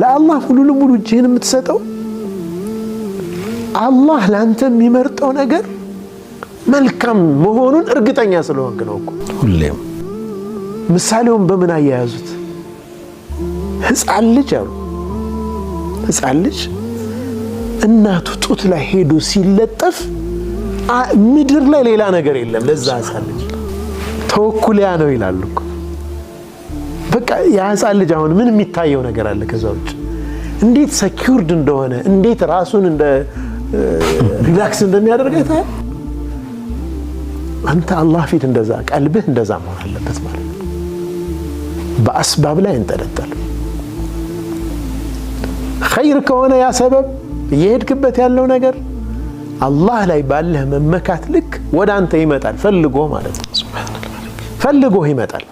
ለአላህ ሙሉ ለሙሉ እጅህን የምትሰጠው አላህ ለአንተ የሚመርጠው ነገር መልካም መሆኑን እርግጠኛ ስለሆንክ ነው እኮ። ሁሌም። ምሳሌውን በምን አያያዙት? ህፃን ልጅ አሉ። ህፃን ልጅ እናቱ ጡት ላይ ሄዶ ሲለጠፍ ምድር ላይ ሌላ ነገር የለም ለዛ ህፃን ልጅ። ተወኩል ያ ነው ይላሉ እኮ። በቃ ያ ህፃን ልጅ አሁን ምን የሚታየው ነገር አለ ከዛ ውጭ? እንዴት secured እንደሆነ፣ እንዴት ራሱን እንደ relax እንደሚያደርግ አይተሃል። አንተ አላህ ፊት እንደዛ ቀልብህ እንደዛ መሆን አለበት ማለት ነው። በአስባብ ላይ እንጠለጠል። ኸይር ከሆነ ያ ሰበብ እየሄድክበት ያለው ነገር አላህ ላይ ባለህ መመካት ልክ ወደ አንተ ይመጣል። ፈልጎ ማለት ነው። ፈልጎ ይመጣል።